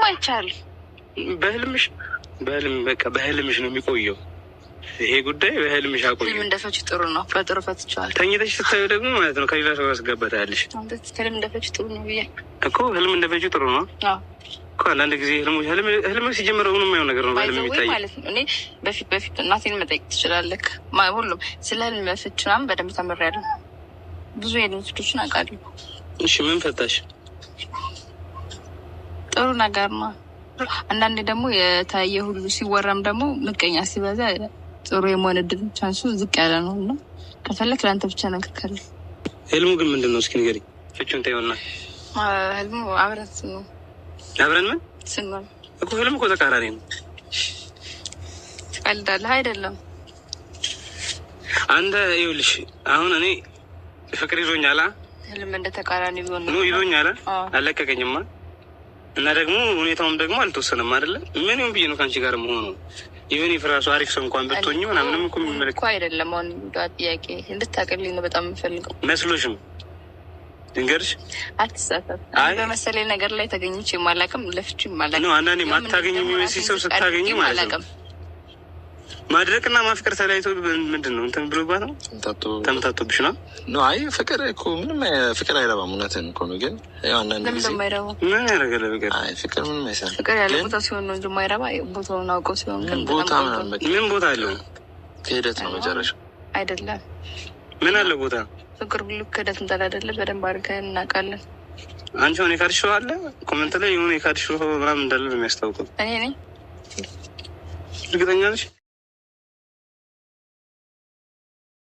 አይቻልም። በህልምሽ በህልም በቃ በህልምሽ ነው የሚቆየው ይሄ ጉዳይ፣ በህልምሽ አቆየው። ህልም እንደፈች ጥሩ ነው። በጥሩ ፈትቼዋለሁ። ተኝተሽ ስታዩ ደግሞ ማለት ነው ከሌላ ሰው ያስገባታለሽ። ህልም እንደፈች ጥሩ ነው ብዬ እኮ ህልም እንደፈች ጥሩ ነው እኮ። አንዳንድ ጊዜ ህልም ሲጀምር ምንም የማይሆን ነገር ነው በህልም by the way የሚታይ ማለት ነው። እኔ በፊት በፊት እናቴን መጠየቅ ትችላለህ። ሁሉም ስለ ህልም ፍች ምናምን በደንብ ተምሬያለሁ። ብዙ የህልም ፍቾችን አውቃለሁ። እሺ ምን ፈታሽ? ጥሩ ነገር ነው። አንዳንዴ ደግሞ የታየ ሁሉ ሲወራም ደግሞ ምቀኛ ሲበዛ ጥሩ የመሆን እድል chance ኡ ዝቅ ያለ ነው እና ከፈለክ ለአንተ ብቻ ነገር ህልሙ ግን ምንድን ነው? እስኪ ንገሪኝ። ፍቹን ተይውና ህልሙ አብረን ስንሆን አብረን ምን ስንሆን እኮ ህልም እኮ ተቃራኒ ነው። ትቀልዳለህ አይደለም? አንተ ይኸውልሽ፣ አሁን እኔ ፍቅር ይዞኛል፣ ህልም እንደ ተቃራኒ ቢሆን ኑ ይዞኛል፣ አለቀቀኝማ። እና ደግሞ ሁኔታውም ደግሞ አልተወሰነም አይደለ? ምን ይሁን ብዬ ነው ከአንቺ ጋር መሆኑ። ይሁን የፍራሱ አሪፍ ሰው እንኳን ብትሆኝ ምናምንም እኮ የሚመለክ እኮ አይደለም። አሁን ጥያቄ እንድታቀልኝ ነው በጣም የምፈልገው። መስሎሽም ድንገርሽ አትሳሳት። በመሰለኝ ነገር ላይ ተገኝቼ የማላውቅም፣ ለፍቼ የማላውቅም። ነው። አንዳንዴ ማታገኝ የሚመስል ሰው ስታገኝ ማለት ነው። ማድረቅና ማፍቀር ተለያይቶ ምንድን ነው እንትን ብሎባት ነው፣ ተምታቶብሽ ነው። አይ ፍቅር እኮ ምንም ፍቅር አይረባም። እውነትህን እኮ ነው። ግን ያው አንዳንድ ጊዜ ምን ያደርጋል ፍቅር? አይ ፍቅር ምንም አይሰራም። ፍቅር ያለ ቦታ ሲሆን ነው እንጂ የማይረባ ቦታውን አውቀው ሲሆን ግን ቦታ ምናምን በቃ ምን ቦታ አለው? ክህደት ነው መጨረሻው። አይደለም። ምን አለው ቦታ? ፍቅር ሁሉ ክህደት እንዳለ አይደለ? በደንብ አድርገን እናውቃለን። አንቺ አሁን የካድሽው አለ comment ላይ የሆነ የካድሽው ምናምን እንዳለ ነው የሚያስታውቀው። እኔ ነኝ። እርግጠኛ ነሽ?